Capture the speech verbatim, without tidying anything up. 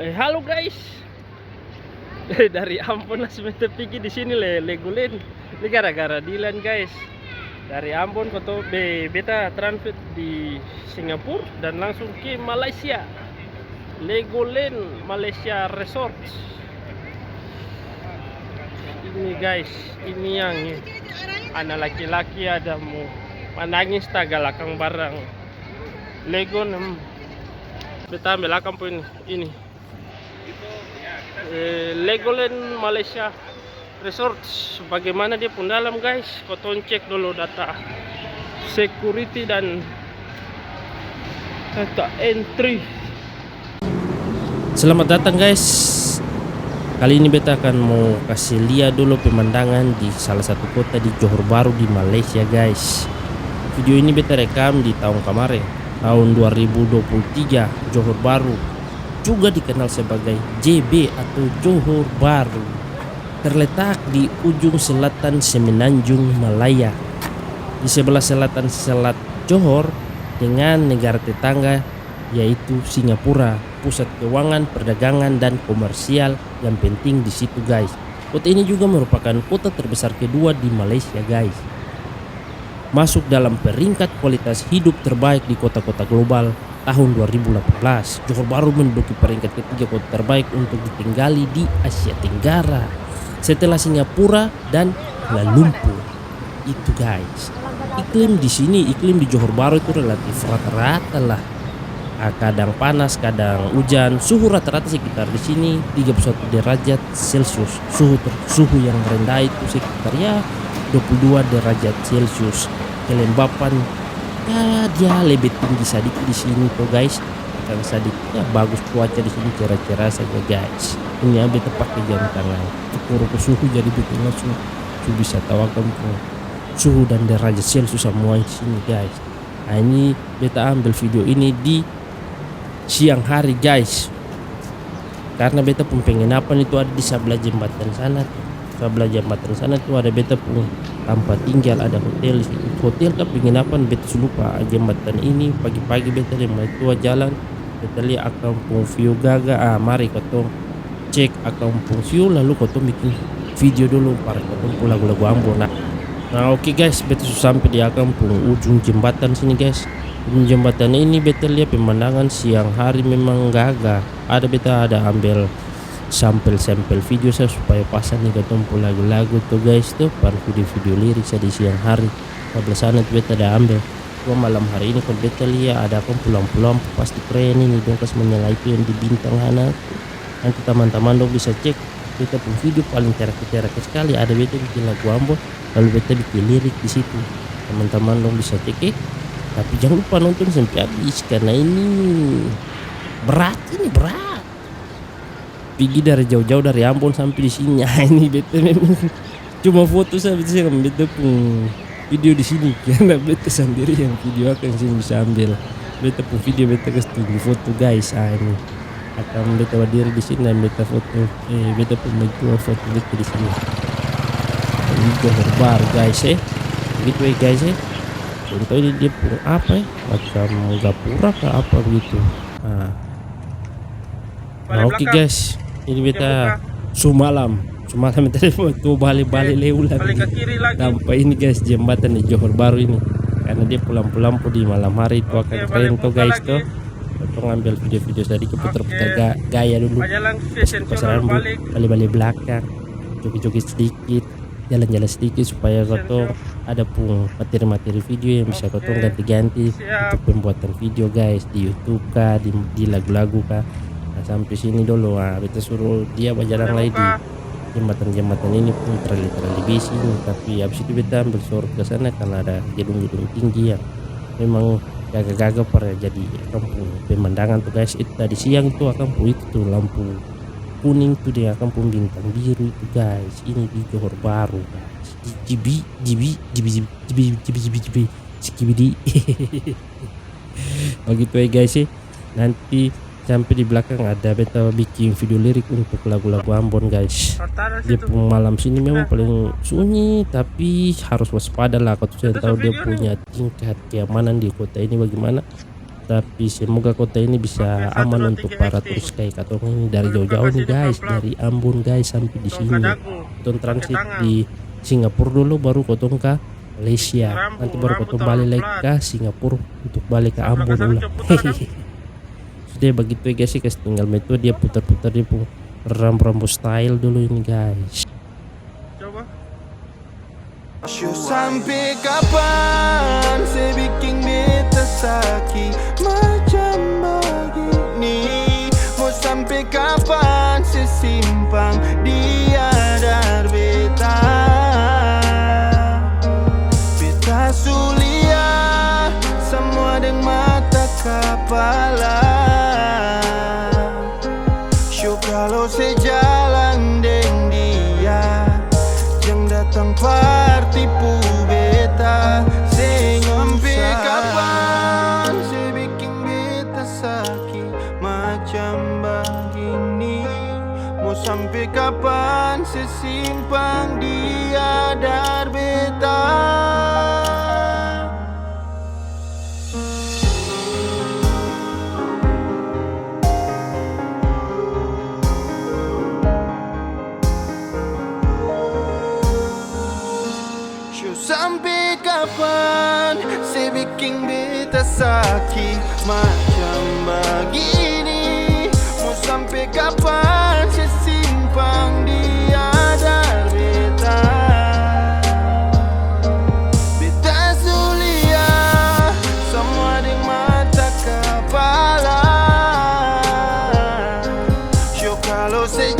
Eh, halo guys. Eh, dari Ambon langsung beta pigi di sini le, Legoland. Ini gara-gara Dilan, guys. Dari Ambon, koto be-, beta transfer di Singapura dan langsung ke Malaysia. Legoland Malaysia Resort. Ini, guys, ini yang ana laki-laki ada mo manangis tagal akang barang Lego nem. Beta ambil akang pung ini, ini. Eh, Legoland Malaysia Resort. Bagaimana dia pung dalam, guys? Kotong cek dolo data security dan data entry. Selamat datang, guys. Kali ini beta akan mo kasi lia dolo pemandangan di salah satu kota di Johor Bahru di Malaysia, guys. Video ini beta rekam di taong kamare, taong dua ribu dua puluh tiga, Johor Bahru, juga dikenal sebagai J B atau Johor Bahru, terletak di ujung selatan Semenanjung Malaya, di sebelah selatan Selat Johor dengan negara tetangga, yaitu Singapura, pusat keuangan, perdagangan, dan komersial yang penting di situ, guys. Kota ini juga merupakan kota terbesar kedua di Malaysia, guys. Masuk dalam peringkat kualitas hidup terbaik di kota-kota global tahun dua ribu delapan belas. Johor Bahru menduduki peringkat ketiga kota terbaik untuk ditinggali di Asia Tenggara, setelah Singapura dan Kuala Lumpur. Itu, guys. Iklim di sini, iklim di Johor Bahru itu relatif rata-rata lah. Ah, kadang panas, kadang hujan. Suhu rata-rata sekitar di sini tiga puluh satu derajat Celcius. Suhu ter-, suhu yang rendah itu sekitar, ya, dua puluh dua derajat Celcius. Kelembapan, ya, dia lebih tinggi sadiki di sini to, guys. Akan sadiki, ya, bagus cuaca di sini, cerah-cerah saja, guys. Ini yang beta pake jam tangan. Ukur-ukur suhu jadi beta langsung su bisa tau akang pung suhu dan derajat Celcius samua di sini, guys. Nah, ini beta ambil video ini di siang hari, guys. Karna beta pung penginapan itu ada di sabla jembatan sana tu. Sabla jembatan sana tu ada beta pung tampa tinggal, ada hotel di situ. Hotel ka penginapan, beta su lupa. Jembatan ini, pagi-pagi beta deng maitua jalan, beta lia akang pung view gaga. Ah, mari katong cek akang pung view, lalu katong biking video dolo par katong pung lagu-lagu Ambon. Nah, nah, oke, guys, beta su sampe di akang pung ujung jembatan sini, guys. Ujung jembatan ini beta lia pemandangan siang hari memang gaga. Ada, beta ada ambel sampel-sampel video sa supaya pasang di katong pung lagu-lagu to, guys, to, par video-video lirik sa di siang hari. Sabla sana tu beta ada ambel. Cuma malam hari ini kalu beta lia ada akang pung lampu-lampu, pasti kren ini, dong kas manyala itu yang di bintang sana. Nanti tamang-tamang dong bisa cek, beta pung video paling terakhir-terakhir skali ada beta biking lagu Ambon, lalu beta biking lirik di situ. Tamang-tamang dong bisa cek, eh. Tapi jang lupa nonton sampe abis, karna ini berat, ini berat. Pigi dari jauh-jauh dari Ambon sampe di sini. Ini beta memang cuma foto sa, beta seng beta pung video di sini, karna beta sandiri yang video akang seng bisa ambel. Beta pung video beta kas tunju foto, guys. Ah, ini akang beta badiri di sini dan beta foto, eh, beta pung maitua foto beta di sini. Ini Johor Bahru, guys, eh. Begitu, eh, guys, eh. Contoh ini dia pung apa, eh, macam gapura ka apa begitu. Ah. Nah, oke, guys, ini beta su malam, su malam tadi tu bale-bale le ulang di tampa ini, guys, jembatan di Johor Bahru ini, karna dia pung lampu-lampu di malam hari itu akang keren to, guys, to. Katong ambil video-video sadiki, putar-putar ga-, gaya dulu, pas kipas rambu, bale-bale blakang, joget-joget sadiki. Jalan-jalan sadiki supaya katong ada pung materi-materi video yang bisa katong ganti-ganti untuk pembuatan video, guys, di YouTube ka, di, di lagu-lagu ka. Nah, sampe sini dolo, ah, beta suru dia bajalang lai di jembatan-jembatan ini pung trali-trali besi ini, tapi abis itu beta ambil sorot ka sana karna ada gedung-gedung tinggi yang memang gaga-gaga par jadi akang pung pemandangan tu, guys. Itu tadi siang tu akang pung itu tu lampu kuning tu deng akang pung bintang biru itu, guys. Ini di Johor Bahru, guys. Ji-, jibi, jibi, jibi, jibi, jibi, jibi, jibi, jibi, jibi, sikibidi. Bagitu e, guys, e. Nanti sampe di blakang ada beta biking video lirik untuk lagu-lagu Ambon, guys. Dia pung malam sini memang paling sunyi, tapi harus waspada lah, katong seng tau dia punya tingkat keamanan di kota ini bagimana. Tapi semoga kota ini bisa aman untuk para turis, kayak katong ini dari jauh-jauh nih, guys, dari Ambon, guys, sampai di sini. Katong transit di Singapura dulu, baru katong ka Malaysia. Nanti baru katong bale lai ka Singapura untuk bale ka Ambon ulang. Sudah bagitu ya, guys, ya, guys, tinggal metu dia putar-putar dia pung rambu-rambu style dulu ini, guys. Coba. Su sampe kapan se biking beta saki macam bagini? Mo sampe kapan se simpang di hadar beta? Beta su lia samua deng mata kapala. Sio kalo se jalang deng dia, jang datang par tipu beta. Seng sampe kapan se biking beta saki macam bagini? Mo sampe kapan se simpang di hadar beta? Su sampe kapan se biking beta saki macam bagini? Mo sampe kapan se simpang di hadar beta? Beta su lia samua deng mata kapala. Sio kalo se